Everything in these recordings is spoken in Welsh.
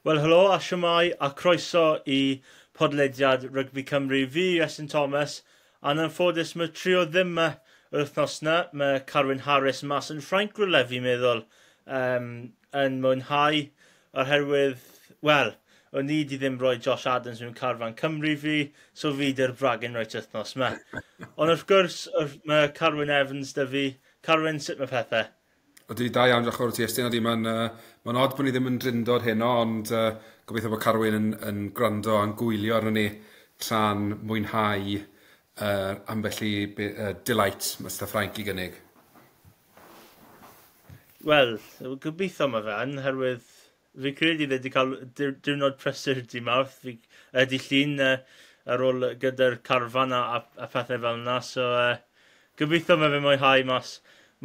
Wel, helo a siwmai a croeso i podlediad Rygbi Cymru. Fi yw Iestyn Thomas, a'n anffodus mae trio ddim yma yr wythnos yna. Mae Carwyn Harris mas yn Ffrainc rhywle fi'n meddwl yn mwynhau oherwydd, wel, o'n i di ddim rhoi Josh Adams mewn carfan Cymru fi, so fi dy'r bragging right wythnos yma. Ond wrth gwrs, mae Carwyn Evans 'da fi. Carwyn, sut mae pethau? Ydy, da iawn, diolch yn fawr i ti, Iestyn. Ydy, mae'n ma odd bod ni ddim yn drindod heno, ond gobeithio bod Carwyn yn gwrando a'n gwylio arno ni tra'n mwynhau ambell i delight mae Steph Ffrainc i gynnig. Wel, gobeithio mae fe yn, herwydd fi credu fe wedi cael diwrnod prysur di Mawrth, fi, di Llun ar ôl gyda'r carfan a pethau fel yna, so gobeithio mae fe mwynhau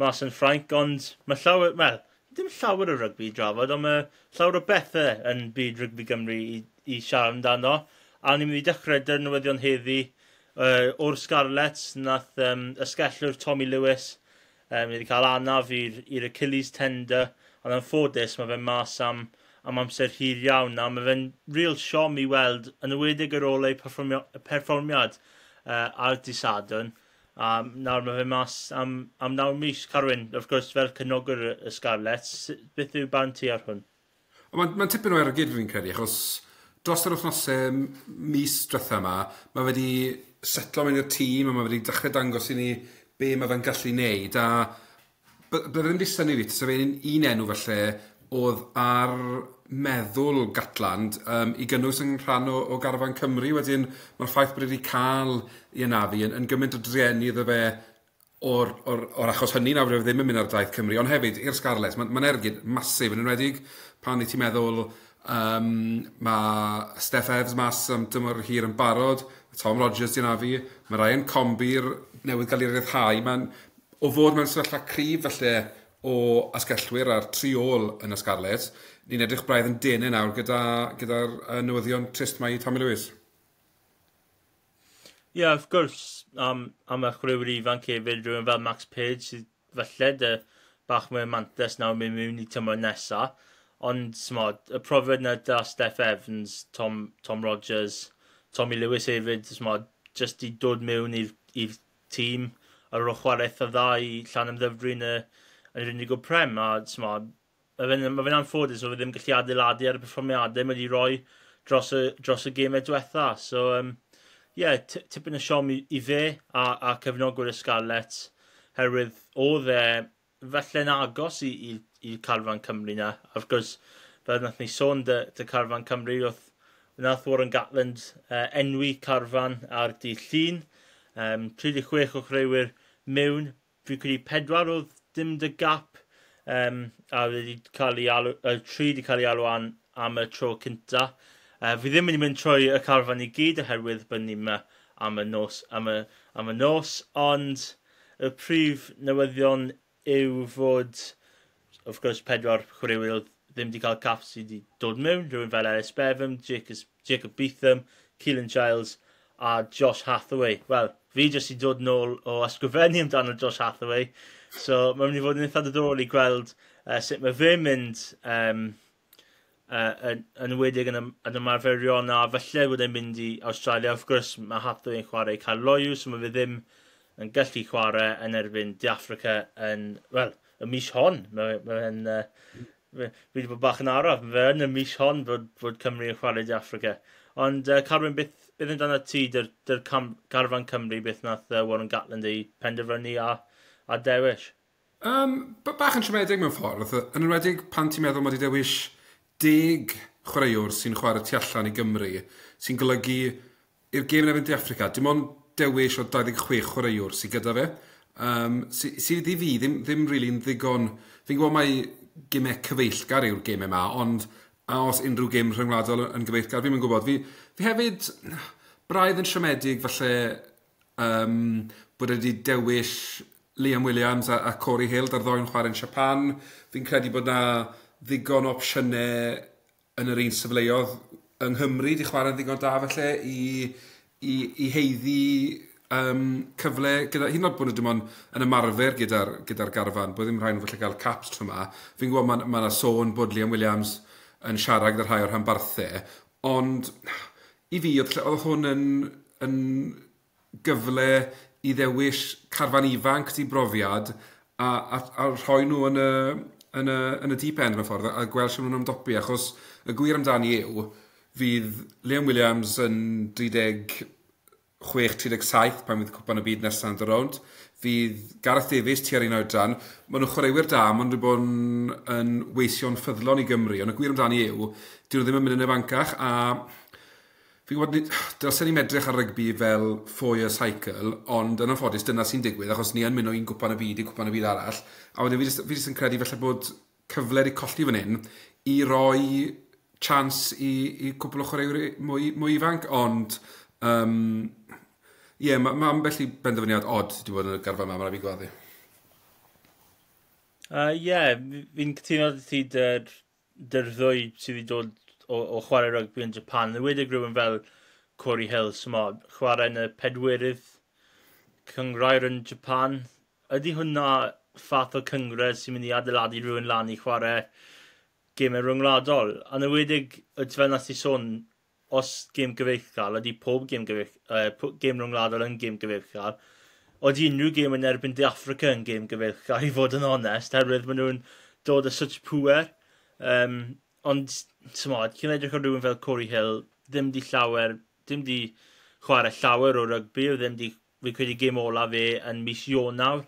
mas yn Ffrainc, ond mae llawer, wel, dim llawer o rygbi i drafod, ond mae llawer o bethau yn byd rygbi Gymru i siarad amdano. A ni'n mynd i dechrau dy'r newyddion heddi o'r Scarlets, nath ysgellwr Tommy Lewis wedi cael anaf i'r Achilles tendon, ond anffodus mae fe mas am amser hir iawn, a mae fe'n real siom i weld, yn enwedig ar ôl ei perfformiad ar Dydd Sadwrn. A nawr mae fe mas am 9 mis. Carwyn, wrth gwrs, fel cefnogwr y Scarlets, beth yw barn ti ar hwn? Mae'n ma tipyn o ergyd fi'n credu, achos dros yr wythnosau mis diwetha yma, mae wedi setlo mewn i'r tîm a mae wedi dechrau dangos i ni be mae fe'n gallu neud, a bydde ddim wedi synnu fi, tase fe'n un enw falle oedd ar meddwl Gatland i gynnwys yn rhan o garfan Cymru. Wedyn mae'r ffaith bod wedi cael ei anafu yn gymaint o drueni iddo fe o'r achos hynny nawr fe ddim yn mynd ar daith Cymru, ond hefyd i'r Scarlets, mae'n ma ergyd masif, yn enwedig pan i ti'n meddwl mae Steff Evans mas am dymor hir yn barod, Tom Rogers di anafu, mae Ryan Conbeer newydd gael ei ryddhau, mae'n o fod mewn sefyllfa cryf felly o asgellwyr a'r tri ôl yn y Scarlets, ni'n edrych braidd yn denau nawr gyda'r gyda newyddion trist mae i Tommy Lewis. Ie, yeah, wrth gwrs, am y chwaraewyr ifanc hefyd, rhywun fel Max Page, sydd falle dy bach mwy o mantes nawr mynd mewn i tymor nesa. Ond, smod, y profiad na da Steff Evans, Tom Rogers, Tommy Lewis hefyd, smod, just i dod mewn i'r tîm ar ôl chwarae eitha dda i Llanymddyfri yn yr Indigo Prem. A, smod, mae fe'n anffodus o fe ddim gallu adeiladu ar y perfformiadau mae wedi rhoi dros y gemau diwetha. So, yeah, tipyn o siom i fe a cefnogwyr y Scarlets, herwydd oedd e felly'n agos i carfan Cymru na. A wrth gwrs, fel nath ni sôn dy carfan Cymru, oedd nath Warren Gatland enwi carfan ar dydd Llun. 36 o chwaraewyr mewn, fi credu pedwar oedd dim dy gap, a wedi cael ei alw, tri wedi cael ei alw am y tro cynta. Fi ddim yn mynd trwy y carfan i gyd oherwydd bod ni yma am y nos, ond y prif newyddion yw fod, of course, pedwar chwaraewyr oedd ddim wedi cael cap sydd wedi dod mewn, rhywun fel Ellis Bevan, Jacob Beetham, Keelan Giles a Josh Hathaway. Wel, fi jyst i dod nôl o ysgrifennu amdano Josh Hathaway, so mae'n mynd i fod yn eitha diddorol i gweld sut mae fe'n mynd yn enwedig yn ymarferion a falle bod e'n mynd i Australia. Of gwrs, mae Hathaway yn chwarae Caerloyw, so mae fe ddim yn gallu chwarae yn erbyn De Africa yn, wel, y mis hon. Mae fi wedi bod bach yn araf. Mae fe yn y mis hon fod Cymru yn chwarae De Africa. Ond, Carwyn, beth amdano ti, dy'r carfan Cymru, beth nath Warren Gatland ei penderfynu a dewis? Bach yn siomedig mewn ffordd, yn enwedig pan ti'n meddwl mae wedi dewis 10 chwaraewr sy'n chwarae tu allan i Gymru, sy'n golygu i'r gêm yn erbyn De Africa, dim ond dewis o 26 chwaraewr sydd gyda fe. Sydd i fi ddim really yn ddigon. Fi'n gwybod mai gemau cyfeillgar yw'r gemau yma, ond a os unrhyw gêm rhyngwladol yn gyfeillgar, fi'n gwybod. Fi hefyd braidd yn siomedig falle bod wedi dewis Liam Williams a Cory Hill da'r ddoen chwarae'n Japan. Fi'n credu bod na ddigon o opsiynau yn yr un safleoedd yng Nghymru di chwarae'n ddigon da falle i haeddu cyfle gyda, hyd yn oed bod nhw dim ond yn ymarfer gyda'r gyda garfan, bod ddim rhaid nhw falle gael caps tro yma. Fi'n gwybod mae ma 'na sôn bod Liam Williams yn siarad gyda rhai o'r rhanbarthau, ond i fi, oedd hwn yn gyfle i ddewis carfan ifanc di brofiad a rhoi nhw yn y deep end mewn ffordd a gweld sut maen nhw'n ymdopi, achos y gwir amdani yw fydd Liam Williams yn 36-37 pan fydd Cwpan y Byd nesaf yn dod rownd. Fydd Gareth Davies tua'r un oedran. Maen nhw'n chwaraewyr da, maen nhw wedi bod yn weision ffyddlon i Gymru, ond y gwir amdani yw, dyn nhw ddim yn mynd yn ifancach, a fi'n gwybod, dylsen ni'n edrych ar rygbi fel 4-year cycle, ond yn anffodus dyna sy'n digwydd, achos ni yn mynd o un Gwpan y Byd i Gwpan y Byd arall, a wedyn fi jyst yn credu falle bod cyfle wedi colli fan hyn i roi chance i cwpl o chwaraewyr mwy ifanc, ond ie, ma ambell i benderfyniad od wedi bod yn y garfan yma, mae'n rhaid fi gwaddu. Ie, yeah, fi'n cytuno ti dy'r ddwy sydd wedi dod o chwarae rygbi yn Japan. Yn wedi rhywun fel Cory Hill, so chwarae yn y pedwerydd cyngrair yn Japan. Ydy hwnna fath o cyngrair sy'n mynd i adeiladu rhywun lan i chwarae gemau rhyngwladol? A yn enwedig, fel nas ti sôn, os gêm gyfeillgar, ydy pob gêm rhyngwladol yn gêm gyfeillgar. Oeddi unrhyw gêm yn erbyn De Africa yn gêm gyfeillgar, i fod yn onest, herwydd maen nhw'n dod â such pwer. Ond, tymod, cyn edrych ar rhywun fel Cory Hill, ddim di chwarae llawer o rygbi, ddim di, fi credu gêm ola fe yn mis Ionawr.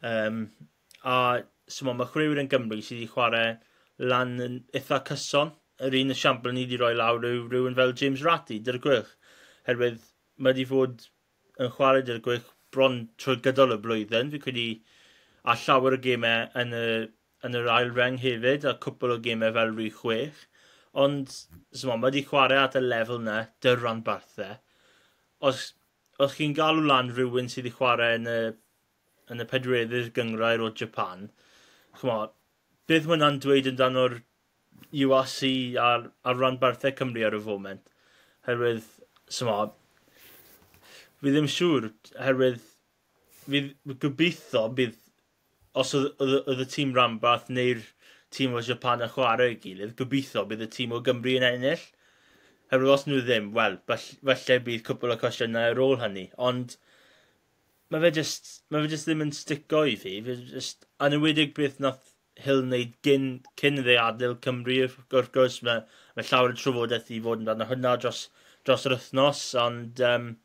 A tymod, mae chwaraewyr yn Gymru sydd wedi chwarae lan yn eitha cyson. Yr un esiampl ni wedi rhoi lawr yw rhywun fel James Ratti, dy'r Gweilch. Herwydd mae wedi fod yn chwarae dy'r Gweilch bron trwy gydol y blwyddyn. Fi credu a llawer o gemau yn yr ail reng hefyd, a cwpl o gemau fel rhy 6. Ond, mae wedi chwarae at y lefel na, dy'r rhanbarthau. Os chi'n galw lan rhywun sydd wedi chwarae yn y pedwerydd gyngrair o Japan, ch'mo, beth mae hwnna'n dweud amdano'r URC a'r rhanbarthau Cymru ar y foment? Herwydd, smo, fi ddim siŵr, herwydd fi gobeithio bydd, os oedd y tîm rhanbarth neu'r tîm o Japan yn chwarae ei gilydd, gobeithio bydd y tîm o Gymru yn ennill. Herwydd os nhw ddim, wel, falle bydd cwpl o cwestiynau ar ôl hynny. Ond mae fe just ddim yn stico i fi. Fe just, yn enwedig beth nath Hill wneud cyn iddo adael Cymru, wrth gwrs, mae llawer o trafodaeth i fod amdano hynna dros yr wythnos, ond ie,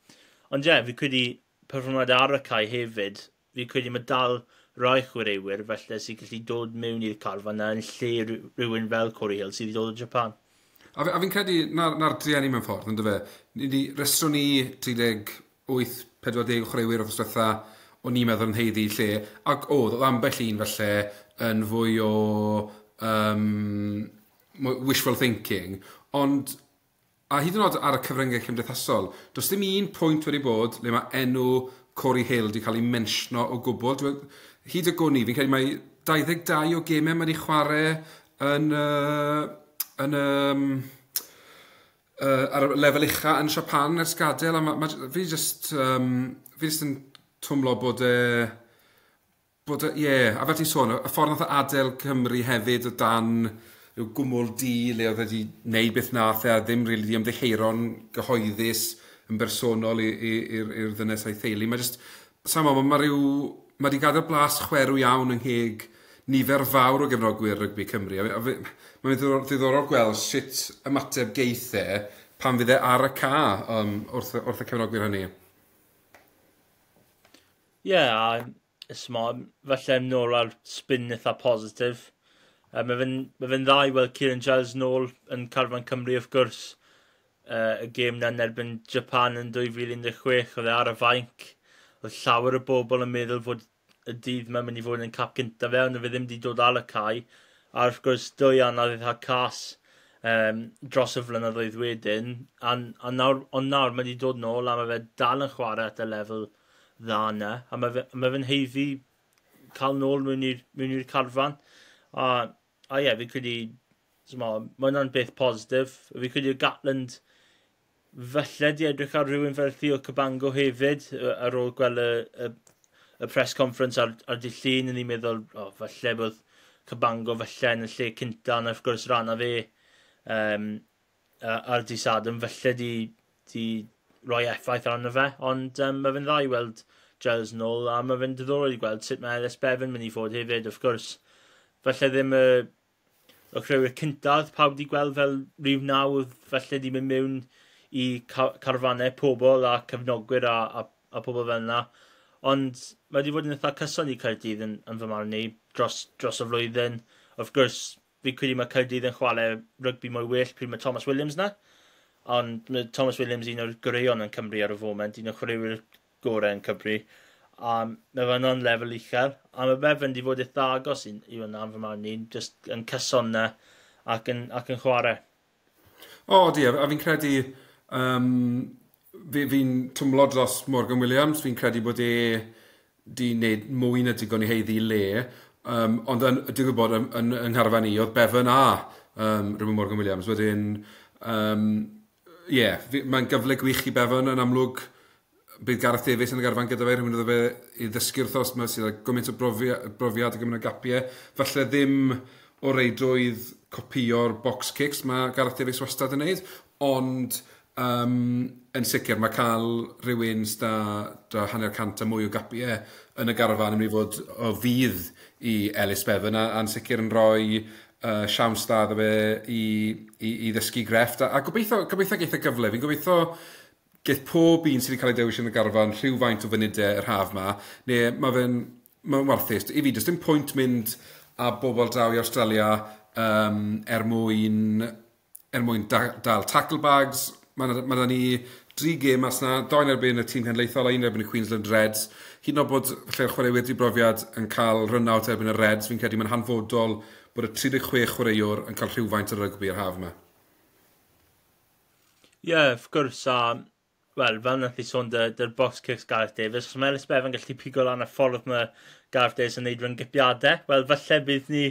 yeah, fi credu perfformiad ar y cae hefyd, fi credu mae dal rai chwaraewyr felly sy'n gallu dod mewn i'r carfan yna yn lle rhywun fel Cory Hill sydd wedi dod o Japan. A fi'n credu na'r drueni mewn ffordd, ynddo fe? Ni wedi restro ni 38, 40 o chwaraewyr wrth diwetha o'n i'n meddwl yn haeddu lle, ac oedd ambell un falle yn fwy o wishful thinking, ond a hyd yn oed ar y cyfryngau cymdeithasol, does dim un pwynt wedi bod le mae enw Cory Hill wedi cael ei mentiono o gwbl. Hyd y gwn i, fi'n credu mae 22 o gemau mae wedi chwarae yn ar y lefel ucha yn Japan ers gadael, a fi just yn twmlo bod e, ie, yeah, a fel ti'n sôn, y ffordd nath e adael Cymru hefyd o dan rhyw gwmwl du le oedd wedi wneud beth nath e a ddim rili really ymddiheuro'n gyhoeddus yn bersonol i'r ddynes a'i theulu. Mae just, samo, mae wedi gadael blas chwerw iawn yng ngheg nifer fawr o gefnogwyr rygbi Cymru. A mae'n ddiddorol gweld sut ymateb geith e pan fydd e ar y ca wrth y cefnogwyr hynny. Ie, yeah, a smo, falle nôl ar spin eitha positif. Mae fe'n dda i weld Kieran Giles nôl yn carfan Cymru, wrth gwrs. Y gêm na yn erbyn Japan yn 2016, oedd e ar y fainc. Oedd llawer o bobl yn meddwl fod y dydd mae'n mynd i fod yn cap gyntaf fe, ond fe ddim wedi dod ar y cae. A wrth gwrs, dwy anaf eitha cas dros y flynyddoedd wedyn. A nawr, ond nawr mae wedi dod nôl a mae fe dal yn chwarae at y lefel dda yna. A mae fe'n haeddu cael nôl mewn i'r carfan. A ie, fi credu, mae hwnna'n beth positif. Fi credu Gatland falle di edrych ar rhywun fel Theo Cabango hefyd, ar ôl gweld y press conference ar dydd Llun, yn i'n meddwl, oh, falle bod Cabango falle yn y lle cynta, ond wrth gwrs rhan a fe ar dydd Sadwrn, felly di roi effaith arno fe, ond mae fe'n dda i weld Giles nôl, a mae fe'n diddorol i gweld sut mae Ellis Bevan mynd i fod hefyd, wrth gwrs. Falle ddim y chwaraewyr cyntaf pawb di gweld fel rhif 9, falle di mynd mewn i carfannau pobl a cefnogwyr a pobl fel yna. Ond mae wedi fod yn eitha cyson i Caerdydd yn fy marn i dros y flwyddyn. Wrth gwrs, fi credu mae Caerdydd yn chwarae rygbi mwy well pryd mae Thomas Williams na. Ond mae Thomas Williams un o'r goreuon yn Cymru ar y foment, un o'r chwaraewyr gorau yn Cymru. A mae fe'n on lefel uchel. A mae Bevan wedi fod eitha agos i hwnna yn fy marn i, just yn cyson na ac yn chwarae. O, di, a fi'n credu, fi'n twmlo dros Morgan Williams, fi'n credu bod e di wneud mwy na digon i haeddu le, ond digwydd bod yn ngharfan i, oedd Bevan a Reuben Morgan Williams. Wedyn, ie, yeah, mae'n gyfle gwych i Bevan yn amlwg. Bydd Gareth Davies yn y garfan gyda fe, rhywun iddo fe i ddysgu wrthos, mae sydd â gymaint o brofiad a gymaint o gapiau. Falle ddim o reidrwydd copio'r box kicks mae Gareth Davies wastad yn neud, ond yn sicr mae cael rhywun sydd â 50 a mwy o gapiau yn y garfan yn mynd i fod o fudd i Ellis Bevan a'n sicr yn rhoi siawns da iddo fe i ddysgu grefft a gobeithio geith y gyfle. Fi'n gobeithio geith pob un sydd wedi cael ei dewis yn y garfan rhywfaint o funudau yr haf ma, neu mae fe'n ma warthus. I fi, does dim pwynt mynd â bobl draw i Australia er mwyn dal tackle bags. Mae ma ni dri gêm mas na, doi yn erbyn y tîm cenedlaethol a un yn erbyn y Queensland Reds. Hyd yn oed bod falle'r chwaraewyr di brofiad yn cael run-out erbyn y Reds, fi'n credu mae'n hanfodol bod y 36 chwaraewr yn cael rhywfaint o rygbi yr haf yma. Ie, yeah, wrth gwrs, a wel, fel nath i sôn dy box kicks Gareth Davies, os mae Ellis Bevan gallu pigo lan y ffordd mae Gareth Davies yn neud rhyng-gipiadau, wel, falle bydd ni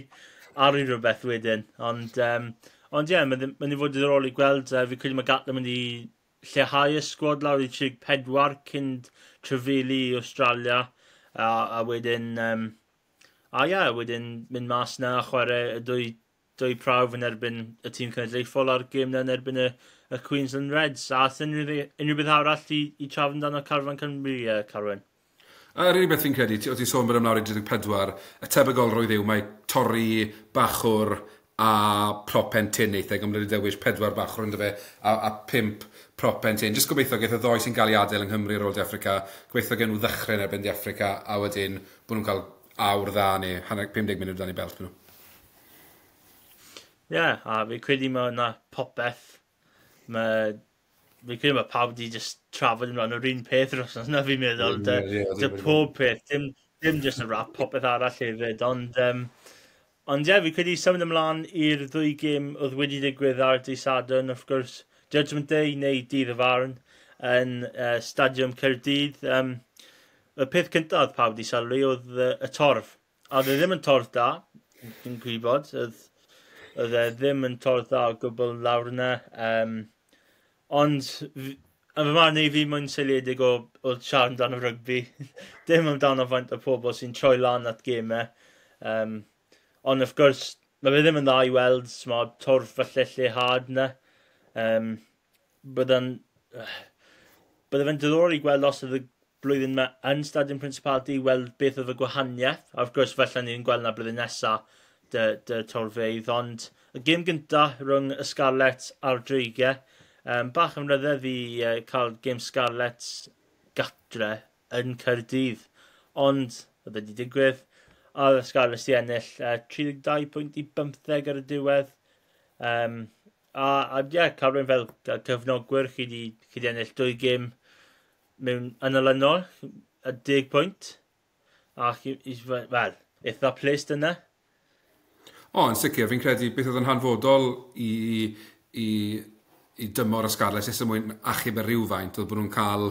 ar i rhywbeth wedyn. Ond ie, yeah, mae'n mynd i fod diddorol i gweld, fi credu mae Gatland mynd i lleihau y sgwad lawr i 34 cyn trafeilu i Australia, a wedyn, a ie, yeah, wedyn mynd mas na a chwarae y dwy prawf yn erbyn y tîm cenedlaethol a'r gêm na yn erbyn y Queensland Reds. A ath unrhyw beth arall i trafod amdano carfan Cymru, Carwyn? A'r unig beth fi'n credu, o ti'n sôn bod ymlaen i 34, y tebygolrwydd yw mae torri bachwr a prop pen tyn eitha, gymryd wedi dewis pedwar bachwr ynddo fe, a pump prop pen tyn. Jyst gobeithio geith y ddoi sy'n cael ei adael yng Nghymru ar ôl De Affrica, gobeithio gen nhw ddechrau yn erbyn De Affrica, a wedyn bod nhw'n cael awr dda neu hanner 50 munud dan i belt nhw. Ie, yeah, a fi credu mae yna popeth. Fi credu mae pawb di just trafod ymlaen o'r un peth dros yna fi'n meddwl. Dy pob peth, dim just y rap, popeth arall hefyd. Ond ie, yeah, fi credu symud ymlaen i'r ddwy gêm oedd wedi digwydd ar dydd Sadwrn, wrth gwrs, Judgment Day neu Dydd y Farn yn Stadiwm Caerdydd. Y peth cyntaf oedd pawb wedi sylwi oedd y torf. A oedd e ddim yn torf da, dwi'n gwybod. Oedd e ddim yn torf da o gwbl lawr yna. Ond, yn fy marn i fi mwyn seiliedig o siarad amdano rygbi. Dim amdano faint o pobl sy'n troi lan at gemau. Ond wrth gwrs, mae fe ddim yn dda i weld smod, torf falle lleihad yna. Bydde fe'n diddorol i gweld os oedd y blwyddyn yma yn Stadiwm Principality i weld beth oedd y gwahaniaeth. A wrth gwrs, felly ni'n gweld na blwyddyn nesaf dy torfeydd. Ond y gêm gynta rhwng y Scarlets a'r Dreigiau, bach yn ryfedd i cael gêm Scarlets gatre yn Caerdydd. Ond oedd wedi digwydd, a oedd y Scarlets i ennill 32 pwynt i 15 ar y diwedd. A ie, yeah, cael rhywun fel cyfnogwyr, chi di ennill dwy gêm mewn yn olynol, a 10 pwynt. A chi, wel, eitha pleased yna. O, yn sicr, fi'n credu beth oedd yn hanfodol i dymor y Scarlets er mwyn achub y rhywfaint oedd bod nhw'n cael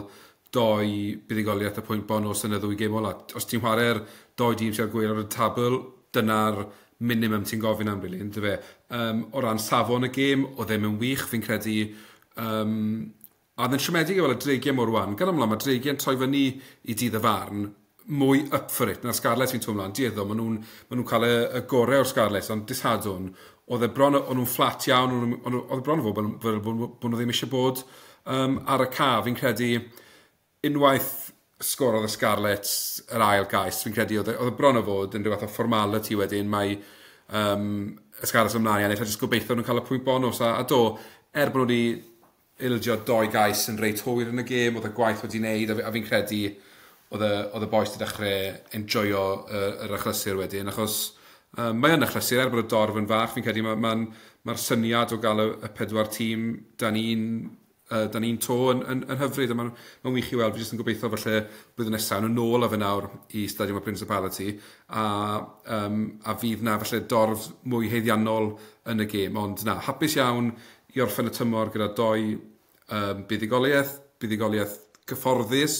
doi buddugoliaeth y pwynt bonus yn y ddwy gêm ola. Os ti'n chwarae'r doi dîm sy'n ar gwaelod y tabl, dyna'r minimum ti'n gofyn am, really, ynddo fe. O ran safon y gêm, oedd ddim yn wych, fi'n credu. A oedd yn siomedig i weld y Dreigiau mor wan. Gan amla, mae Dreigiau'n troi fyny i dydd y farn, mwy up for it na'r Scarlets fi'n twmlo. Dieddol, maen nhw cael y gorau o'r Scarlets, ond dydd Sadwrn, oedd e bron, o'n nhw'n fflat iawn, oedd e bron o fod bod nhw ddim eisiau bod ar y ca. Fi'n credu, unwaith sgorodd y Scarlets yr ail gais, fi'n credu oedd e bron o fod yn rhyw fath o formality wedyn, mae y Scarlets ymlaen i ennill, a jyst gobeithio nhw'n cael y pwynt bonus. A do, er bod nhw wedi ildio doi gais yn reit hwyr yn y gêm, oedd y gwaith wedi wneud, a fi'n credu oedd y bois wedi dechrau enjoyo yr achlysur wedyn, achos mae yn achlysur, er bod y dorf yn fach, fi'n credu mae'r ma syniad o gael y pedwar tîm dan un to yn hyfryd, a mae'n ma wych i weld. Fi jyst yn gobeithio falle blwyddyn nesaf, nhw'n nôl â fe nawr i Stadiwm y Principality, a fydd na falle dorf mwy haeddiannol yn y gêm, ond na, hapus iawn i orffen y tymor gyda doi buddugoliaeth gyfforddus.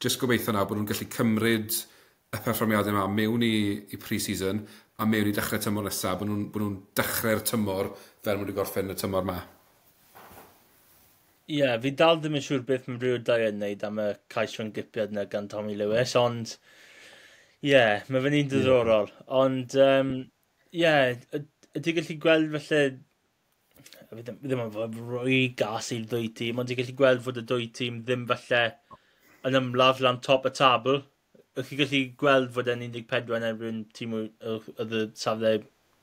Jyst gobeithio nawr bod nhw'n gallu cymryd y perfformiadau yma mewn i pre-season a mewn i dechrau tymor nesaf, bod nhw dechrau'r tymor fel maen nhw wedi gorffen y tymor yma. Ie, yeah, fi dal ddim yn siŵr beth mae Rio Dyer yn neud am y cais rhwng gipiad yna gan Tommy Lewis, ond ie, yeah, mae fe'n un diddorol. Ond, ie, yeah, ydy gallu gweld felly, fi ddim yn rhoi gas i'r ddwy tîm, ond ti'n gallu gweld fod y dwy tîm ddim falle yn ymladd lan top y tabl. Ych chi'n gallu gweld fod e'n 14 yn erbyn tîm oedd y safle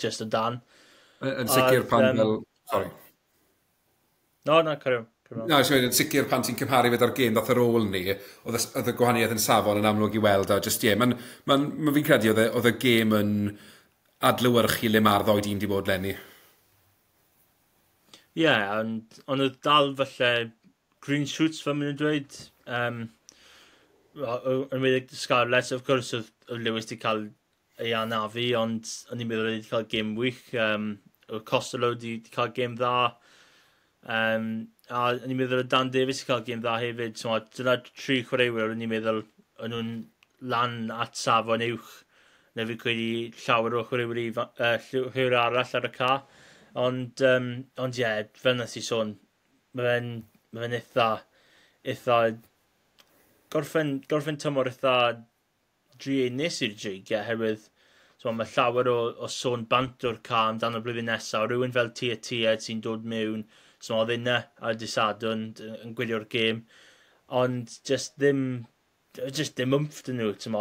just o dan. Yn sicr pan fel. Sorry. No, na, carry on. Na, yn sicr pan ti'n cymharu fe da'r gêm ddath ar ôl ni, oedd y gwahaniaeth yn safon yn amlwg i weld, a just, ie, yeah, ma fi'n credu oedd y gêm yn adlewyrchu le mae'r ddoi dîm di bod lenni. Ie, yeah, ond oedd dal falle green shoots fel maen nhw'n dweud. Yn wedi Scarlets, of course, oedd Lewis wedi cael ei anafu, ond o'n i'n meddwl wedi cael gêm wych. Oedd Costello wedi cael gêm dda. A o'n i'n meddwl oedd Dan Davies wedi cael gêm dda hefyd. So, dyna tri chwaraewyr o'n i'n meddwl o'n nhw'n lan at safon uwch na fi credu llawer o chwaraewyr arall ar y ca. Ond ie, yeah, fel nes i sôn, mae fe'n ma fe eitha gorffen tymor eitha druenus i'r Dreigiau, oherwydd so, mae llawer o sôn bant o'r ca amdano blwyddyn nesaf, rhywun fel Tia Tia sy'n dod mewn, so oedd yna ar dydd Sadwrn yn gwylio'r gêm, ond just ddim oomph dyn nhw, ti'n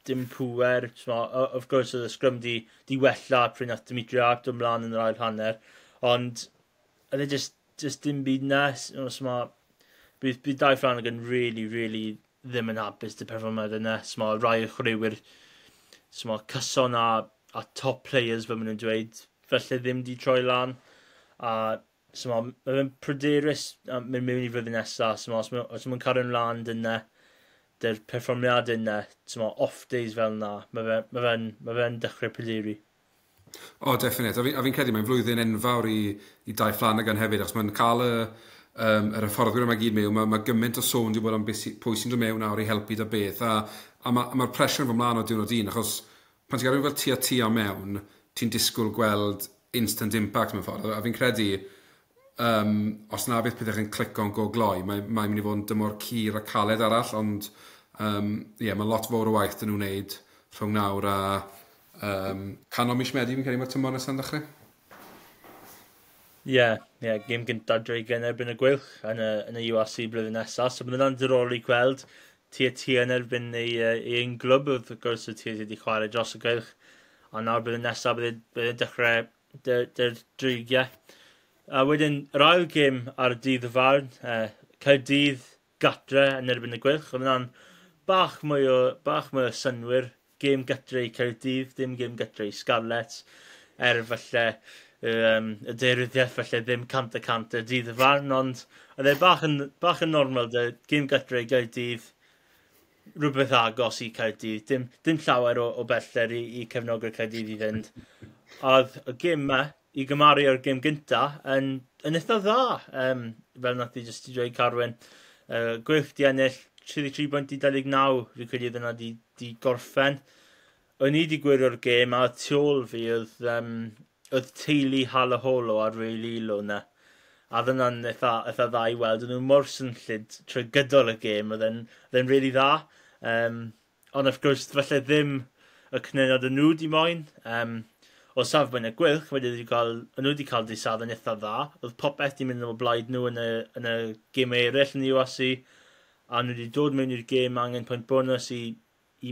dim pŵer, of course oedd y sgrym di wella pryd nath Dimitri Arp dod ymlaen yn yr ail hanner, ond oedd e just dim byd na, so ma, bydd Dai Flanagan really, really ddim yn hapus dy perfformiad yna. So ma rai o chwaraewyr so ma cyson a top players fel maen nhw'n dweud, felly ddim di troi lan. A so ma fe'n pryderus mynd mewn i flwyddyn nesaf. So ma, os ma'n cario ymlaen dyna, dy'r perfformiad yna, so ma off days fel yna, mae fe'n ma fe ma fe dechrau pryderu. O, oh, definite. A fi credu mae'n flwyddyn enfawr i Dai Flanagan hefyd, achos mae'n cael yr hyfforddwyr yma gyd mewn, mae gymaint o sôn wedi bod am pwy sy'n dod mewn nawr i helpu da beth, a ma pressure yn fy mlaen o diwrnod un, achos pan ti'n gael rhywun fel Tia Tia mewn, ti'n disgwyl gweld instant impact mewn ffordd, a fi'n credu, os na bydd pethau yn clico'n go gloi, mae mynd i fod yn dymor cur a caled arall, ond yeah, mae lot fawr o waith dyn nhw'n wneud rhwng nawr a canol mis Medi, fi'n credu mae'r tymor nesaf yn dechrau. Ie, yeah, yeah, gêm gyntaf Dreigiau yn erbyn y Gweilch yn y URC blwyddyn nesaf. So bydd yna'n diddorol i gweld Tia Tia yn erbyn ei un glwb, wrth gwrs y Tia wedi chwarae dros y Gweilch. A nawr blwyddyn nesaf bydd dechrau dy'r Dreigiau. A wedyn, yr ail gêm ar y dydd y farn, Caerdydd gatre yn erbyn y Gweilch. Oedd yna'n bach mwy o synwyr. Gêm gatre i Caerdydd, dim gêm gatre i Scarlets. Er falle y deiryddiaeth falle ddim 100% y dydd y farn, ond oedd e bach yn normal, de, gêm gatre i Gaerdydd, rhywbeth agos i Caerdydd, dim llawer o bellter i cefnogwyr Caerdydd i fynd. Oedd y gêm yma, i gymaru o'r gêm gynta, yn eitha dda, fel nath i jyst i dweud Carwyn. Gweilch di ennill 33.29, fi credu oedd yna di gorffen. O'n i di gwylio'r gêm a tu ôl fi oedd teulu Halaholo ar Rei Lilo yna. A oedd yna'n eitha dda i weld. O'n nhw mor swnllyd trwy gydol y gêm. Oedd e'n really dda. Um, Ond wrth gwrs, falle ddim y cynnydd nhw di moyn. O safbwynt y Gweilch, wedi cael, nhw wedi cael dydd Sadwrn eitha dda. Oedd popeth di mynd o blaid nhw yn y gêm eraill yn y URC, a nhw wedi dod mewn i'r gêm angen pwynt bonus i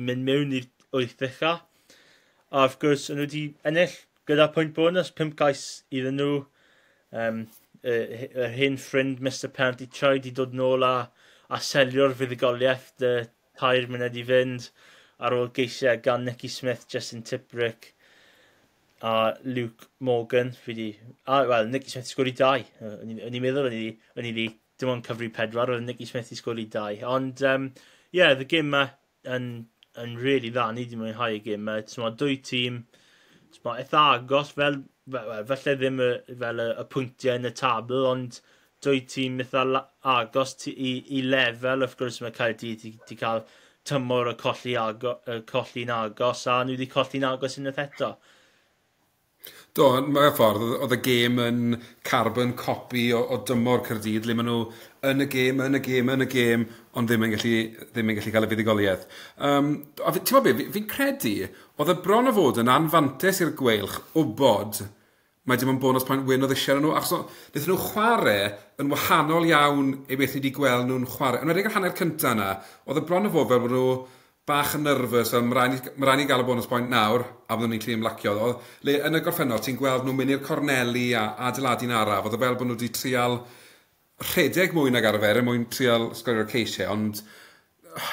mynd mewn i'r wyth ucha. A wrth gwrs, nhw wedi ennill gyda pwynt bonus, 5 gais iddyn nhw. Yr hen ffrind Mr Penalty Try di dod nôl a selio'r fuddugoliaeth dy 3 munud i fynd ar ôl geisiau gan Nicky Smith, Justin Tipuric a Luke Morgan. Fi di, a, wel, Nicky Smith sgori 2. O'n i'n meddwl o'n i di dim ond cyfri 4, oedd Nicky Smith i sgori 2. Ond, yeah, the game ma yn really dda. Ni di mwynhau y gêm ma. T'mo, dwy tîm, t'mo, eitha agos, fel, falle ddim fel y pwyntiau yn y tabl, ond dwy tîm eitha agos i lefel. Wrth gwrs mae Caerdydd di cael tymor y colli'n agos, a nhw wedi colli'n agos unwaith eto. Do, mae'n ffordd, oedd y gêm yn carbon copy o dymor Caerdydd, le maen nhw yn y gêm, yn y gêm, yn y gêm, ond ddim yn gallu cael y fuddugoliaeth. A ti'n gwybod be, fi'n credu, oedd y bron o fod yn anfantes i'r Gweilch wybod mae dim ond bonus point win oedd eisiau nhw, achos wnaethon nhw chwarae yn wahanol iawn i beth ni wedi gweld nhw'n chwarae. Yn enwedig yr hanner cyntaf yna, oedd y bron o fod fel bod nhw bach yn nervous, fel ma raid ni gael y bonus point nawr, a byddwn ni'n gallu ymlacio. Oedd, le yn y gorffennol, ti'n gweld nhw'n mynd i'r corneli a adeiladu'n araf, oedd e fel bod nhw wedi trial rhedeg mwy nag arfer, er mwyn trial sgorio'r ceisiau, ond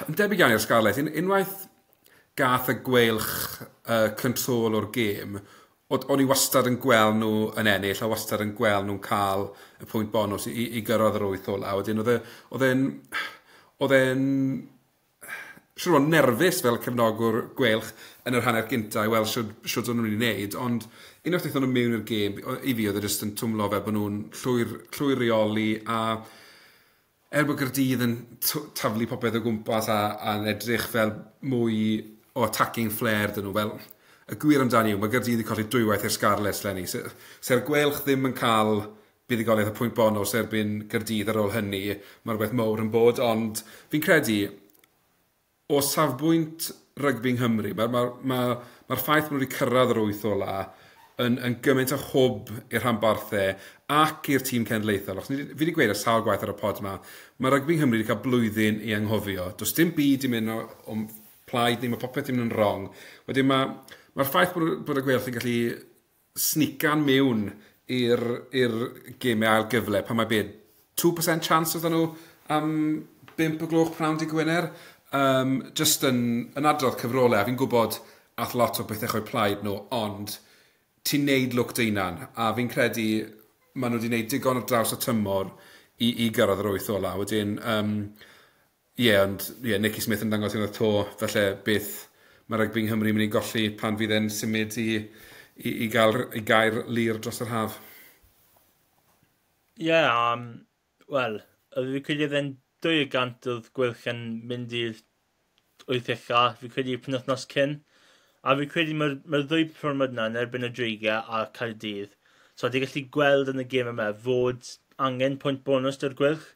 yn debyg iawn i'r Scarlets, unwaith gath y Gweilch control o'r gêm, o'n i wastad yn gweld nhw yn ennill, a wastad yn gweld nhw'n cael y pwynt bonus i gyrraedd yr wyth ola. Wedyn oedd e'n siŵr o nerfus fel cefnogwr Gweilch yn yr hanner gynta i weld siwr o'n nhw'n mynd i wneud, ond unwaith aethon nhw mewn i'r gêm, i fi oedd e jyst yn twmlo fel bod nhw'n llwyr reoli, a er bod Gaerdydd yn taflu popeth o gwmpas a'n edrych fel mwy o attacking flair dyn nhw, fel y gwir amdani yw, mae Gaerdydd wedi colli dwywaith i'r Scarlets leni. Se'r Gweilch ddim yn cael buddugoliaeth y pwynt bonus erbyn Gaerdydd ar ôl hynny, mae rhywbeth mowr yn bod, ond fi'n credu o safbwynt rygbi yng Nghymru, mae'r ma ffaith bod nhw wedi cyrraedd yr wyth ola yn gymaint o hwb i'r rhanbarthau ac i'r tîm cenedlaethol. Achos fi wedi gweud ar sawl gwaith ar y pod yma, mae rygbi yng Nghymru wedi cael blwyddyn i anghofio. Does dim byd i mynd o plaid ni, mae popeth yn mynd yn wrong. Wedyn mae'r ffaith bod y Gweilch yn gallu sneakan mewn i'r gemau ail gyfle pan mae beth, 2% chance oedden nhw am 5 o gloch pnawn dydd Gwener, just yn adrodd cyfrolau, a fi'n gwybod ath lot o bethau o'u plaid nhw, ond ti'n neud lwc dy hunan, a fi'n credu maen nhw wedi neud digon o draws y tymor i gyrraedd yr wyth ola. Wedyn, ie, ond ie, Nicky Smith yn dangos unwaith to, felly beth mae rygbi yng Nghymru mynd i golli pan fydd e'n symud i Gaerlŷr dros yr haf. Ie, yeah, wel, fi credu oedd e'n 2% oedd Gweilch yn mynd i'r wyth ucha, fi credu penwythnos cyn. A fi credu mae'r ddwy perfformiad yna yn erbyn y Dreigiau a Caerdydd. So, di gallu gweld yn y gêm yma fod angen pwynt bonus dy'r Gweilch.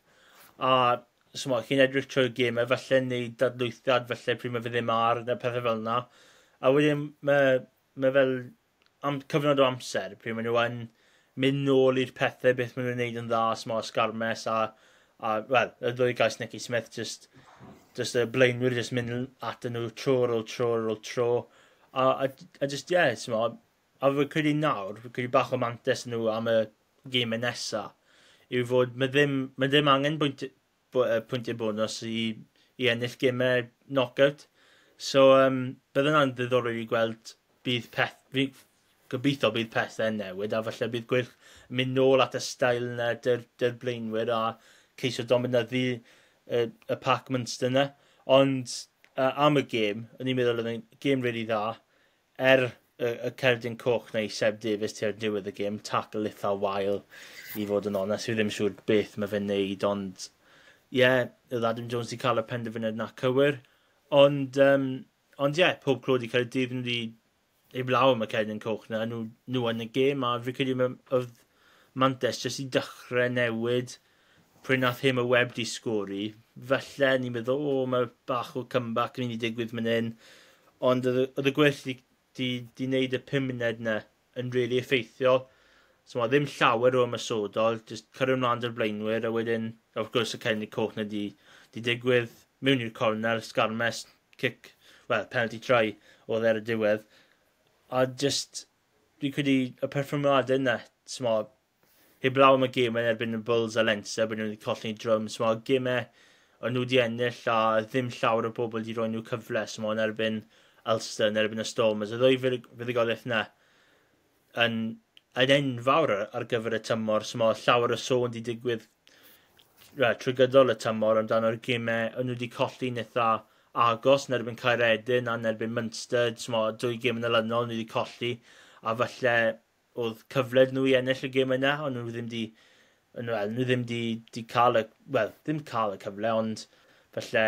A so, chi'n edrych trwy'r gêm falle neu dadlwythiad, falle pryd mae fe ddim ar, neu pethau fel yna. A wedyn mae fel am cyfnod o amser, pryd maen nhw yn mynd nôl i'r pethau beth maen nhw'n gwneud yn dda, small sgarmes a wel, y ddwy gais Nicky Smith, just y blaenwyr just mynd at nhw tro ar ôl tro ar ôl tro. A just, yeah, small, a fi credu nawr, fi credu bach o mantes nhw am y gemau nesa, yw fod mae ddim angen pwyntiau bonus i ennill gemau knockout. So, bydde hwnna'n ddiddorol i gweld bydd peth, fi gobeithio bydd pethau'n newid a falle bydd Gweilch mynd nôl at y stael yna dy'r blaenwyr a ceisio dominyddu y pac Munster yna. Ond am y gêm, o'n i'n meddwl oedd yn gêm really dda, er y cerdyn coch neu Seb Davies tua'r diwedd y gêm, tackle eitha wael i fod yn onest. Fi ddim siŵr beth mae fe'n neud, ond ie, yeah, oedd Adam Jones wedi cael y penderfyniad na cywir. Ond ie, yeah, pob clod i Caerdydd, nhw wedi heblaw am y cerdyn coch na, nhw yn y gêm, a fi credu oedd mantes jyst i dechrau newid pryd nath Hamer Webb di sgori. Falle ni'n meddwl, o, mae bach o comeback yn mynd i digwydd mynd hyn. Ond oedd y Gweilch di wneud y 5 munud yna yn really effeithiol. So mae ddim llawer o ymosodol, just cyrraedd ymlaen dy'r blaenwyr, a wedyn, of course, y cerdyn coch na di digwydd mewn i'r cornel, sgarmes, cic, well, penalty try oedd ar y diwedd. A just, dwi'n credu y perfformiadau yna, smo, heblaw am y gêm yn erbyn y Bulls a Leinster, bod nhw wedi colli drwm, smo, gemau o'n nhw wedi ennill a ddim llawer o bobl wedi rhoi nhw cyfle, smo, yn erbyn Ulster, yn erbyn y Stormers. Y ddwy fuddugoliaeth yna yn enfawr ar gyfer y tymor, smo, llawer o sôn wedi digwydd trwy gydol y tymor amdano'r gemau o'n nhw wedi colli'n eitha agos yn erbyn Caeredin a yn erbyn Munster, smo, dwy gêm yn olynol nhw wedi colli, a falle oedd cyfle nhw i ennill y gêm yna, ond nhw ddim di, well, nhw ddim di cael y, well, ddim cael y cyfle, ond falle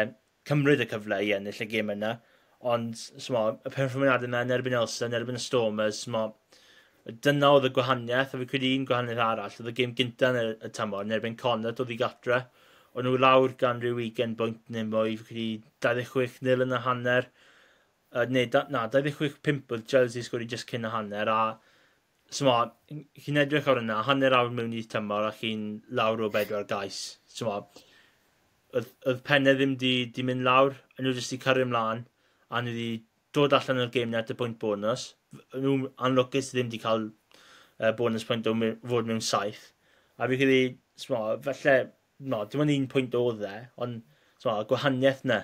cymryd y cyfle i ennill y gêm yna. Ond, smo, y perfformiadau yna yn erbyn Ulster, yn erbyn y Stormers, smo, dyna oedd y gwahaniaeth, a fi credu un gwahaniaeth arall, oedd y gêm gyntaf yn y tymor, yn erbyn Connacht oedd i gatre. O'n nhw lawr gan rhyw 20 bwynt neu mwy, fi credu 26-0 yn y hanner. Neu, na, 26-5 oedd Chelsea sgori just cyn y hanner, a smo, chi'n edrych ar yna, hanner awr mewn i tymor a chi'n lawr o bedwar gais. Smo, oedd pennau ddim di mynd lawr, a nhw jyst di cario ymlaen, a nhw wedi dod allan o'r gêm na at y pwynt bonus. Nhw anlwcus ddim di cael bonus pwynt o fod mewn 7. A fi credu, smo, falle, no, dim ond un pwynt oedd e, ond smo, gwahaniaeth na.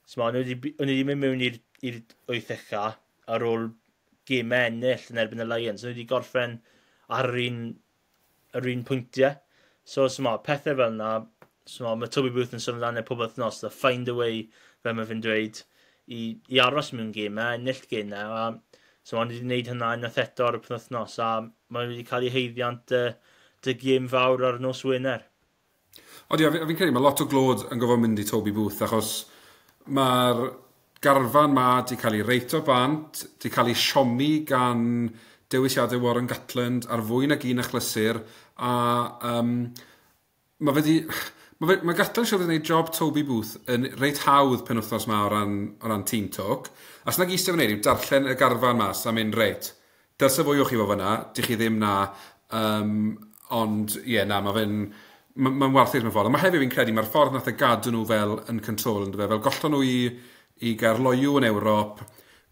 Smo, nhw wedi mynd mewn i'r wyth ucha ar ôl gemau ennill yn erbyn y Lions. Nhw wedi gorffen ar yr un pwyntiau. So, smo, pethau fel yna, smo, mae Toby Booth yn sôn amdano pob wythnos, the find a way, fel mae fe'n dweud, i aros mewn gemau, ennill gemau, a so maen nhw wedi gwneud hynna unwaith eto ar y penwythnos, a maen nhw wedi cael eu haeddiant dy gêm fawr ar nos Wener. Odi, a fi'n credu mae lot o glod yn gofod mynd i Toby Booth, achos mae'r garfan ma di cael ei reito bant, di cael ei siomi gan dewisiadau Warren Gatland ar fwy nag un achlysur, a mae fe di... Mae Gatland siarad yn gwneud job Toby Booth yn reit hawdd penwythnos ma o ran team talk. A sy'n nag eistedd fan hyn yw darllen y garfan mas a mynd reit. Dylse fwy o chi fod fyna, dych chi ddim na. Ond ie, yeah, na, mae fe'n mae'n ma warthus mewn ffordd. Ond mae hefyd fi'n credu, mae'r ffordd nath e gadw nhw fel yn control, yn fe, fel gollon nhw i Gaerloyw yn Ewrop,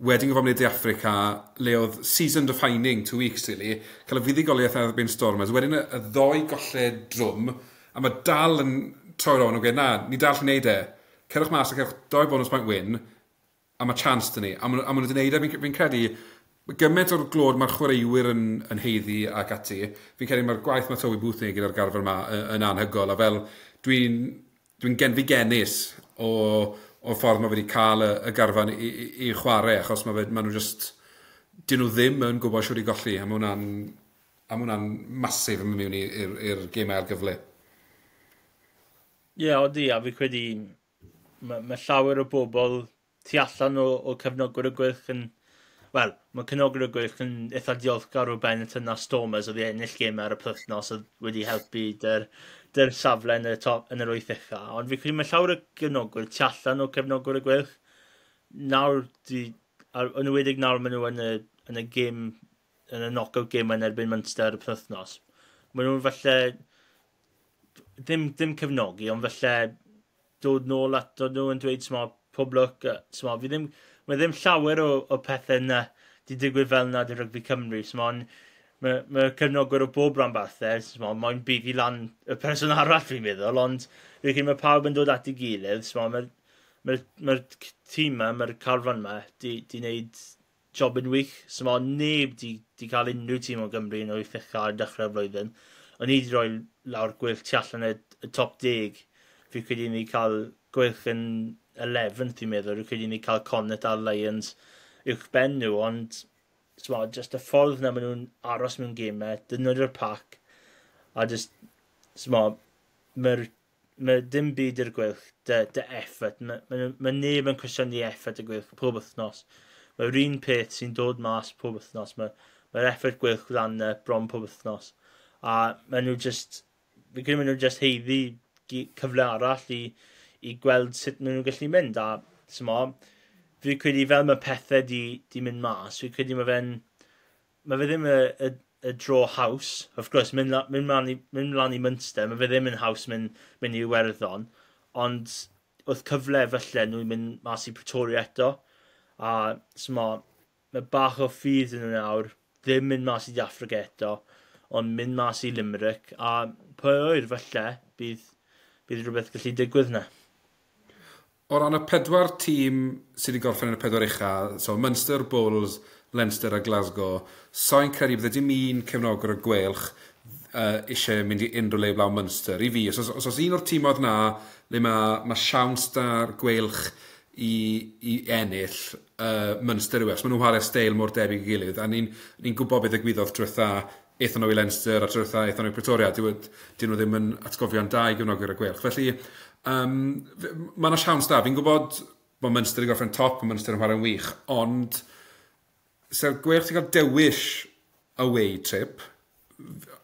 wedyn gofod mynd i Africa, le oedd season defining 2 weeks, really, cael y fuddugoliaeth ar erbyn Stormers, wedyn y ddoi golled drwm, a mae dal yn troi rownd o gweud, na, ni dal yn neud e. Cerwch mas a cewch doi bonus point win, a mae chance dyn ni. A maen nhw wedi neud e, fi'n credu, gymaint o'r glod mae'r chwaraewyr yn haeddu ac ati, fi'n credu mae'r gwaith mae Toby Booth yn gyda'r garfan yma yn anhygoel, a fel dwi'n genfigennus o'r ffordd mae wedi cael y garfan i chwarae, achos mae nhw just, dyn nhw ddim yn gwybod siwr i golli, a mae hwnna'n massive yn mynd mewn i'r gêm ail gyfle. Ie, yeah, odi, a fi credu mae llawer o bobl tu allan o cefnogwyr y Gweilch yn... Wel, mae cefnogwyr y Gweilch yn eitha diolchgar o Benetton a Stormers oedd i ennill gemau ar y pythnos oedd wedi helpu dy'r safle yn y, top, yn yr wyth ucha. Ond fi credu mae llawer o gefnogwyr tu allan o cefnogwyr y Gweilch nawr, yn enwedig nawr maen nhw yn y gêm, yn y knockout game yn erbyn Munster y pythnos. Maen nhw'n falle ddim cefnogi, ond falle dod nôl ato nhw yn dweud, smo, pob lwc, smo, fi ddim, mae ddim llawer o pethau yna di digwydd fel yna di rygbi Cymru, smo, mae cefnogwyr o bob rhanbarthau, smo, mae'n bydd i lan y person arall fi'n meddwl, ond fi'n credu mae pawb yn dod at ei gilydd, smo, mae'r ma tîm yma, mae'r carfan yma, di wneud job yn wych, so mae neb di cael unrhyw tîm o Gymru yn wyth ucha ar dechrau'r flwyddyn. O'n i wedi rhoi lawr Gweilch tu allan y top 10. Fi credu ni cael Gweilch yn 11th, fi'n meddwl. Fi credu ni cael Connacht a'r Lions uwch ben nhw, ond so, just y ffordd na maen nhw'n aros mewn gemau, dynnu'r pac, a just, so, mae'r mae dim byd i'r Gweilch, dy effort. Mae neb yn cwestiynu effort y Gweilch pob wythnos. Mae'r un peth sy'n dod mas pob wythnos. Mae'r effort Gweilch lan bron pob wythnos. A maen nhw just, fi'n credu maen nhw just haeddu cyfle arall i, i gweld sut maen nhw'n gallu mynd. A smo, fi credu fel mae pethau di mynd mas, fi credu mae fe ddim y draw haws. Of course, mynd mlaen i Munster, mae fe ddim yn haws mynd i Iwerddon, ond wrth cyfle falle nhw'n mynd mas i Pretoria eto. A smo, mae bach o ffydd yn nhw nawr, ddim mynd mas i Affrica eto, ond mynd mas i Limerick, a pwy oer falle bydd rhywbeth gallu digwydd yna. O ran y pedwar tîm sydd wedi gorffen yn y pedwar ucha, so Munster, Bulls, Leinster a Glasgow, so'n credu bydde dim un cefnogwr y Gweilch eisiau mynd i unrhyw le blaw Munster. I fi, os oes un o'r tîmoedd na le mae siawns da'r Gweilch i ennill, Munster yw e. Os maen nhw'n chwarae steil mor debyg i gilydd, a ni gwybod beth ddigwyddodd diwetha aethon nhw i Leinster a diwetha aethon nhw i Pretoria. Dyn nhw ddim yn atgofion da i gefnogwyr y Gweilch. Felly, mae yna siawns da. Fi'n gwybod bod Munster yn gorffen top, mae Munster yn chwarae'n wych, ond se'r Gweilch ti'n cael dewis away trip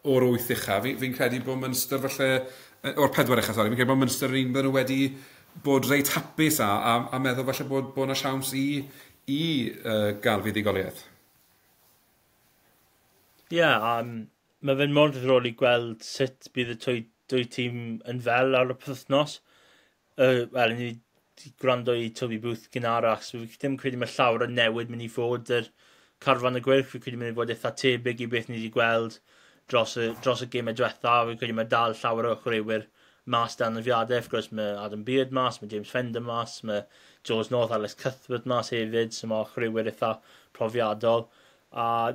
o'r wyth ucha, fi credu bod Munster falle, o'r pedwar ucha, sori, fi'n credu bod Munster yn un bydden nhw wedi bod reit hapus a meddwl falle bod yna siawns i gael fuddugoliaeth. Ie, yeah, mae fe'n mor ddiddorol i gweld sut bydd y dwy tîm yn fel ar y pythnos. Wel, ni wedi gwrando i Toby Booth gynharach, so fi ddim credu mae llawer o newid mynd i fod yr carfan y Gweilch. Fi credu mynd i fod eitha tebyg i beth ni wedi gweld dros y gemau diwetha. Fi credu mae dal llawer o chwaraewyr mas dan anafiadau. Of course, mae Adam Beard mas, mae James Fender mas, mae George North, Alex Cuthbert mas hefyd, so mae chwaraewyr eitha profiadol. A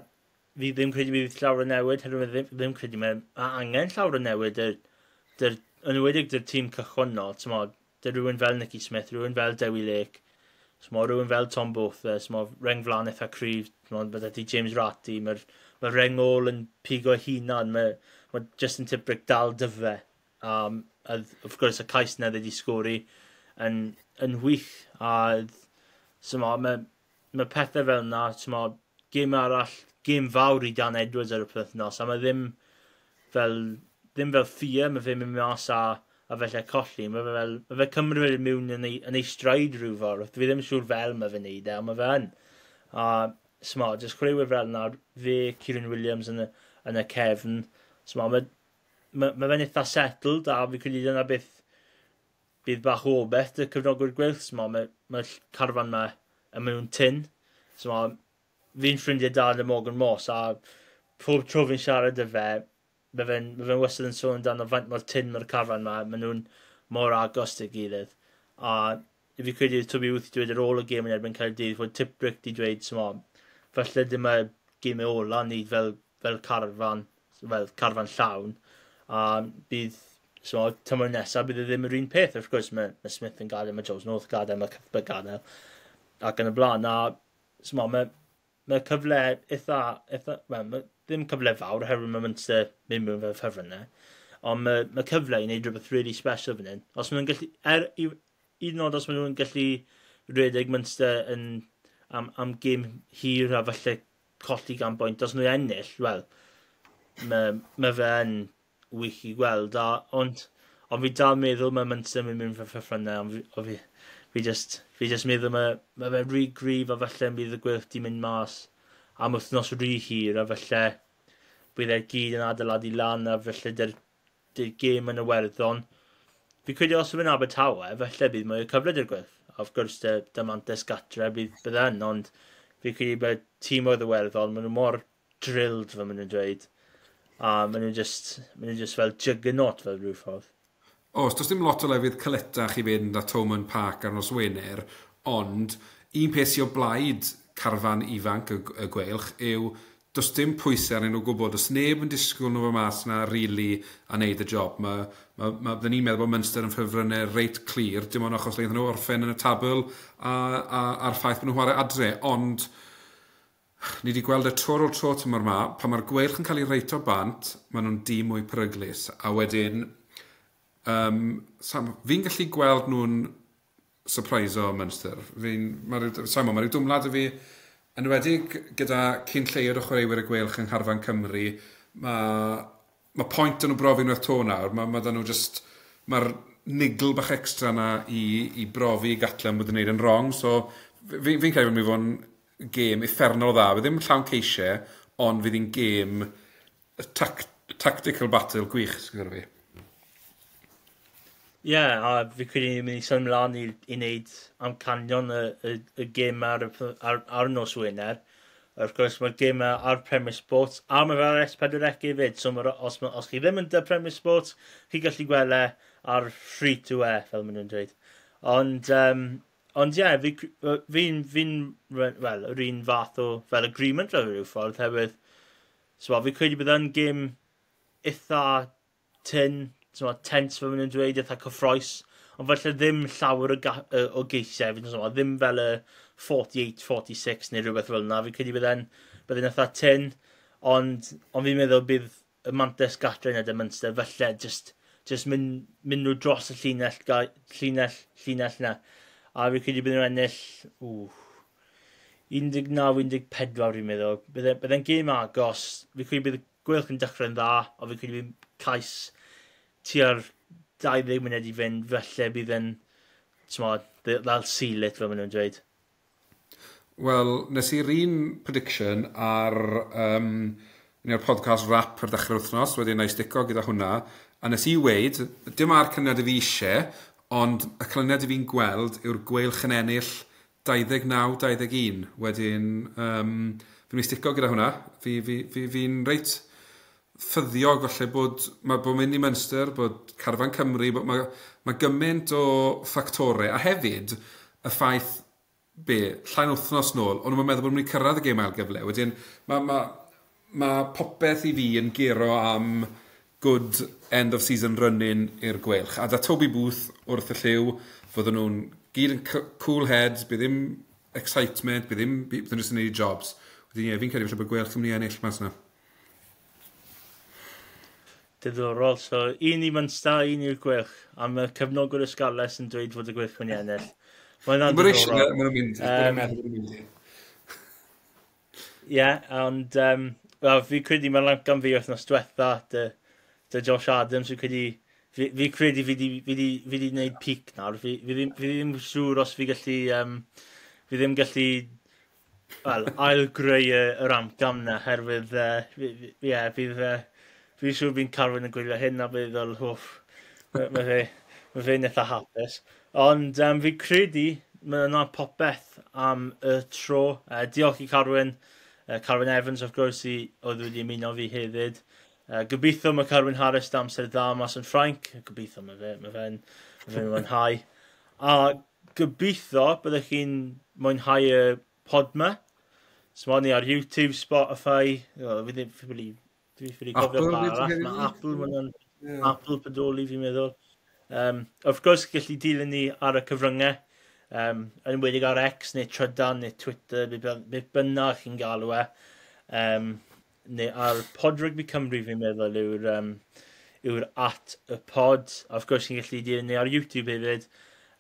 fi ddim credu bydd llawer o newid, herwydd ddim credu mae angen llawer o newid yn enwedig dy'r tîm cychwynnol, t'mod, dy rhywun fel Nicky Smith, rhywun fel Dewi Lake, t'mod, rhywun fel Tom Botha, t'mod, reng flaen eitha cryf, t'mod, bydde ti James Ratti, mae'r mae reng ôl yn pigo hunan, mae Justin Tipuric dal dyfe. A, of course, y cais na wedi sgori yn wych. A so, mae pethau fel yna, t'mod, gêm arall, gêm fawr i Dan Edwards ar y pythnos, a mae ddim fel fear, mae fe'n mynd mas a felly colli. Mae fe cymryd fe mewn yn ei stride rhyw ffordd. Fi ddim yn siŵr fel mae fe'n neud e, ond mae fe yn. A smo, jyst chwaraewyr fel yna, fe, Kieran Williams yn y cefn. Smo, mae fe'n eitha settled, a fi credu dyna beth bydd bach o beth y cefnogwyr Gweilch. Smo, mae carfan ma yn mewn tyn. Smo, fi'n ffrindiau da yn Morgan Moss, a pob tro fi'n siarad â fe, mae fe wastad yn sôn amdano faint mor tyn mae'r carfan ma, maen nhw'n mor agos dy gilydd. A fi credu Toby Booth dweud ar ôl y gêm yn erbyn Caerdydd fod Tipuric di dweud, smo, falle dim y gemau ola ni fel carfan, fel carfan llawn, a bydd so, tymor nesaf bydd e ddim yr un peth. Of course, mae Smith yn gadael, mae Jones North gadael, mae Cuthbert gadael, ac yn y blaen. A smo, mae cyfle eitha, well, mae, ddim cyfle fawr, oherwydd mae Munster mynd mewn fel ffefrynnau, ond mae cyfle i wneud rhywbeth really special fan hyn. Os maen nhw'n gallu, un nod os maen nhw'n gallu rhedeg Munster am gêm hir a falle colli gan bwynt, os nhw'n ennill, wel, mae fe yn wych i gweld, ond fi dal meddwl mae Munster yn mynd mewn fel ffefrynnau, ond fi just meddwl mae fe rhy gryf a falle bydd y Gweilch di mynd mas am wythnos rhy hir a falle bydd e gyd yn adeiladu lan a falle dy'r gêm yn y Werddon. Fi credu os yw'n Abertawe, falle bydd mwy o cyfle i'r Gweilch. Of course, dy mantes gatre bydd yn, ond fi credu bod tîm oedd y Werddon, maen nhw mor drilled fel maen nhw'n dweud. A maen nhw just fel juggernaut fel rhyw ffordd. Oes, does dim lot o lefydd caletach i fynd at Thomond Park ar nos Wener, ond un peth sy'n o blaid carfan ifanc y Gweilch yw does dim pwysau arnyn nhw gwybod, does neb yn disgwyl nhw fo mas na really a neud y job. Mae ni'n meddwl bod Munster yn ffefrynnau reit clir, dim ond achos le nhw orffen yn y tabl a'r ffaith bod nhw'n chwarae adre, ond ni wedi gweld y tro ar ôl tro tymor ma, pan mae'r Gweilch yn cael ei reito bant, maen nhw'n dîm mwy peryglus, a wedyn, Sam, fi'n gallu gweld nhw'n surprise-o Munster. Simon, mae rhyw dwmlad y fi, yn enwedig gyda cyn lleied o chwaraewyr y Gweilch yng Ngharfan Cymru, mae pwynt yn nhw brofi unwaith to nawr, mae da nhw just, mae'r niggle bach extra na i brofi i Gatland bod yn gwneud yn wrong. So fi'n credu bod mynd i fod yn gêm uffernol dda. Fydd ddim llawn ceisiau, ond fydd hi'n gêm tactical battle gwych, sgwrs fi. Ie, yeah, a fi credu ni'n mynd i symud mlaen i wneud amcanion y gêm ar nos Wener. Wrth gwrs, mae'r gêm ar Premier Sports, a mae fe ar S4C hefyd, so os chi ddim yn dy Premier Sports, chi gallu gweld e ar free to air, fel maen nhw'n dweud. Ond ie, yeah, fi'n, well, yr un fath o fel agreement fel rhyw ffordd, hefyd. So, fi credu bydd yn gêm eitha tyn, so, tense fel maen nhw'n dweud, eitha cyffroes, ond falle ddim llawer o geisiau, fi'n so, ddim fel y 48-46 neu rhywbeth fel yna. Fi'n credu bydd eitha tyn, ond fi'n meddwl bydd y mantes gatre yn y Munster, falle just mynd nhw dros y llinell na. A fi'n credu bydd nhw'n ennill, 19-14 fi'n meddwl. Bydd e'n gêm agos. Fi'n credu bydd y Gweilch yn dechrau'n dda, ond fi'n credu bydd cais tua'r 20 munud i fynd, felly bydd yn, t'mod, they'll seal it, fel maen nhw'n dweud. Wel, nes i'r un prediction ar neu'r podcast Wrap ar dechrau'r wythnos, wedyn na i stico gyda hwnna, a nes i weud, dim ar canlyniad i fi eisiau, ond y canlyniad i fi'n gweld yw'r Gweilch yn ennill 29-21. Wedyn, fi'n mynd i stico gyda hwnna. Fi'n reit ffyddiog falle bod mynd i Munster, bod Carfan Cymru, bod mae gymaint o ffactorau, a hefyd y ffaith be, llain wythnos nôl, ond nhw'n meddwl bod nhw'n mynd i cyrraedd y gêm ail gyfle. Wedyn, mae popeth i fi yn gero am good end of season run-in i'r Gweilch. A da Toby Booth wrth y llyw, fydden nhw'n gyd yn cool heads, bydd ddim excitement, bydd ddim, bydd nhw'n jyst yn neud jobs. Wedyn ie, fi'n credu falle bod Gweilch yn mynd i ennill mas yna. Diddorol. So, un i Munster, un i'r Gweilch. A mae cefnogwr y Scarlets yn dweud fod y Gweilch yn mynd i ennill. Mae hwnna'n Mae'n diddorol. eisiau, maen nhw'n mynd, maen nhw'n mynd i. Ie, ond wel, fi credu mae'n amcan fi wythnos diwetha dy Josh Adams, fi credu fi di wneud peak nawr. Fi ddim siŵr os fi gallu, fi ddim gallu, wel, ail-greu yr amcan na, herwydd, ie, fi'n siŵr fi'n Carwyn yn gwylio hyn a bydd fel, hwff, mae fe'n eitha hapus. Ond fi credu mae yna popeth am y tro. Diolch i Carwyn, Carwyn Evans, of course, i oedd wedi ymuno fi hefyd. Gobeithio mae Carwyn Harris da amser dda mas yn Ffrainc. Gobeithio mae fe'n mwynhau. A gobeithio byddwch chi'n mwynhau y pod ma. So ni ar YouTube, Spotify, well, fi ddim fi ffili cofio Apple pa hefyd, arall. ti'n Mae credu? Apple, ma' Apple pedoli fi'n meddwl. Of course, gallu dilyn ni ar y cyfryngau. Yn enwedig ar X neu Trydan neu Twitter, beth bynnag chi'n galw e. Neu ar Pod Rugby Cymru fi'n meddwl yw'r at y pod. Of course, chi'n gallu dilyn ni ar YouTube hefyd.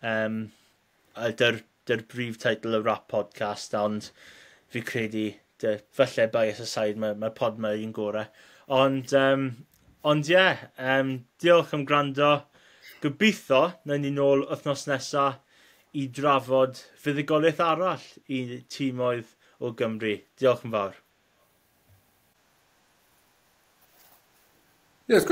A dy'r brif teitl y Wrap Podcast, ond fi credu, falle bias aside, mae pod ma un gorau. Ond ie, yeah, diolch am gwrando. Gobeithio, nawn ni nôl wythnos nesa i drafod fuddugoliaeth arall i tîmoedd o Gymru. Diolch yn fawr. Ie, wrth gwrs.